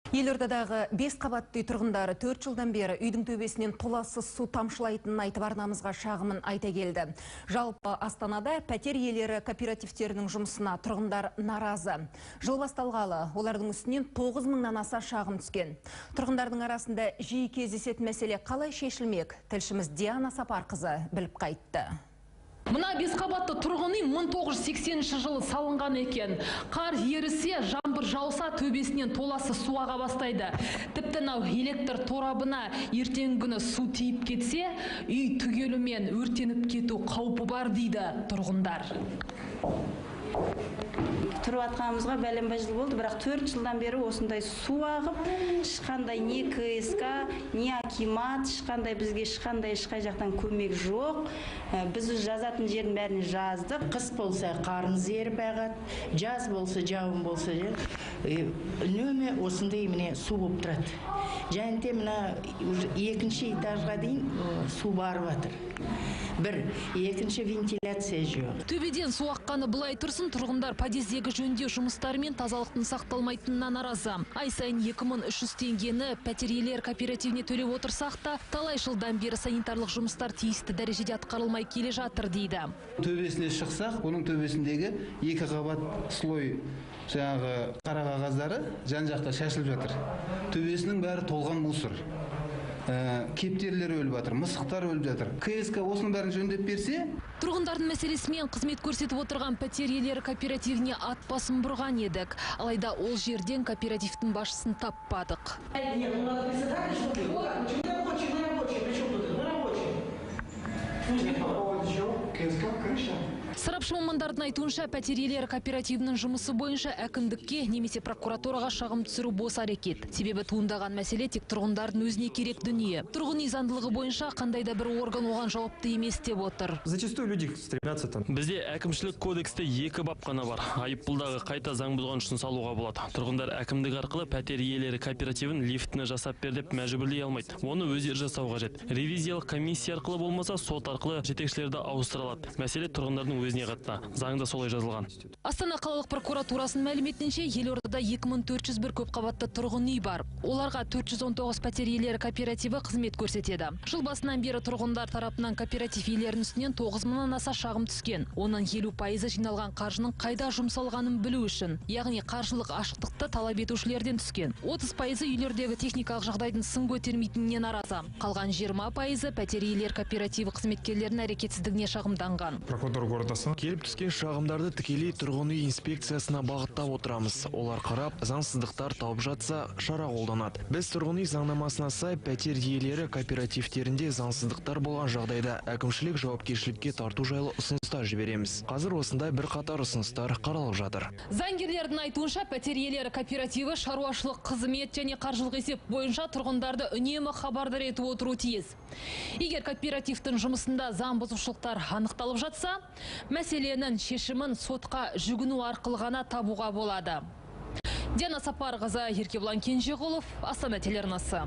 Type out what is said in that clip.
Елордадағы 5 қабатты үй тұрғындары 4 жылдан бері үйдің төбесінен толассыз су тамшылайтынын айтып, арнамызға шағымын айта келді. Жалпы, Астанада пәтер иелері кооперативтерінің жұмысына тұрғындар наразы. Жыл басталғалы олардың үстінен 9 мыңнан аса шағым түскен. Тұрғындардың арасында жиі кездесетін мәселе қалай шешілмек? Тілшіміз Диана Сапарқызы біліп қайтты. Мына бес қабатты тұрғын үй 1980 жылы салынған екен. Қар ерісе, жаңбыр жауса, төбесінен толассыз су аға бастайды. Тіпті мынау электр торабына ертеңгі күні су тиіп кетсе, үй түгелімен өртеніп кету қаупі бар дейді тұрғындар. Тұрып жатқанымызға бәленбай жыл болды, бірақ 4 жылдан бері осындай су ағып, ешқандай не КСК, не акимат, ешқандай бізге ешқандай ешқай жақтан көмек жоқ. Біз жазатын жердің бәріне жаздық. Қыс болса, қарымыз еріп ағады, жаз болса, жауын болса, үнемі осындай, міне, су болып тұрады. Және де мына уже екінші этажға дейін су барып жатыр. Бір екінші, вентиляция жоқ. Төбеден су аққаны былай тұрсын, тұрғындар подъездегі жөндеу жұмыстары мен тазалықтың сақталмайтынына наразы. Ай сайын 2300 теңгені пәтер иелері кооперативіне төлеп отырсақ та, талай жылдан бері санитарлық жұмыстар тиісті дәрежеде атқарылмай келе жатыр дейді. Төбесіне шықсақ, оның төбесіндегі екі қабат слой жаңағы қара қағаздары жан жақта шашылып жатыр. Төбесінің бәрі толған мусор. Кептерлер өліп жатыр, мысықтар өліп жатыр. КСК осының бәрін жөндеп берсе. Тұрғындардың мәселесімен қызмет көрсетіп отырған пәтер иелері кооперативіне ат басын бұрған едік. Алайда ол жерден кооперативтің басшысын таппадық. Нет, ну надо председатель, что ли? Рабочий, мы рабочий, при чем тут это? Мы рабочие. По поводу чего? КСК, крыша. Сарапшы мамандардың айтуынша, пәтер иелері кооперативінің жұмысы бойынша әкімдікке немесе прокуратураға шағым түсіру бос әрекет. Себебі туындаған мәселе тек тұрғындардың өзіне керек дүние. Тұрғын үй заңдылығы бойынша қандай да бір орган оған жауапты емес деп отыр. Зачастую люди стремятся там. Бізде әкімшілік кодексте екі бап қана бар. Айыппұлдағы қайта заң бұзған үшін салуға болады. Тұрғындар әкімдік арқылы пәтер иелері кооперативін лифтіні жасап бер деп мәжбүрлей алмайды. Оны өздері жасау қажет. Ревизиялық комиссия арқылы болмаса, сот арқылы жетекшілерді ауыстыра алады. Мәселе тұрғындардың өзіне қатысты. Заңда солай жазылған. Астана қалалық прокуратурасының мәліметінше, елордада 2401 көпқабатты тұрғын үй бар. Оларға 419 пәтер иелері кооперативі қызмет көрсетеді. Жыл басынан бері тұрғындар тарапынан кооператив иелерінің үстінен 9 мыңнан аса шағым түскен. Оның 50%-ы жиналған қаржының қайда жұмсалғанын білу үшін, яғни қаржылық ашықтықты талап етушілерден түскен. 30%-ы үйлердегі техникалық жағдайдың сын көтермейтініне наразы. Қалған 20%-ы пәтер иелері кооперативі қызметкерлерінің әрекетсіздігіне шағымданған. Прокуратура города Астана. Келіп түскен шағымдарды тікелей тұрғын үй инспекциясына бағыттап отырамыз. Олар қарап, заңсыздықтар тауып жатса, шара қолданады. Біз тұрғын үй заңнамасына сай пәтер иелері кооперативтерінде заңсыздықтар болған жағдайда әкімшілік жауапкершілікке тарту жайлы ұсыныстар жібереміз. Қазір осындай бірқатар ұсыныстар қаралып жатыр. Заңгерлердің айтуынша, пәтер иелері кооперативі шаруашылық қызмет және қаржылық есеп бойынша тұрғындарды үнемі хабардар етіп отыруы тиіс. Егер кооперативтің жұмысында заң бұзушылықтар анықталып жатса, мәселенің шешімін сотқа жүгіну арқылы ғана табуға болады. Диана Сапарқызы, Еркебұлан Кенжеғұлов, Астана телеарнасы.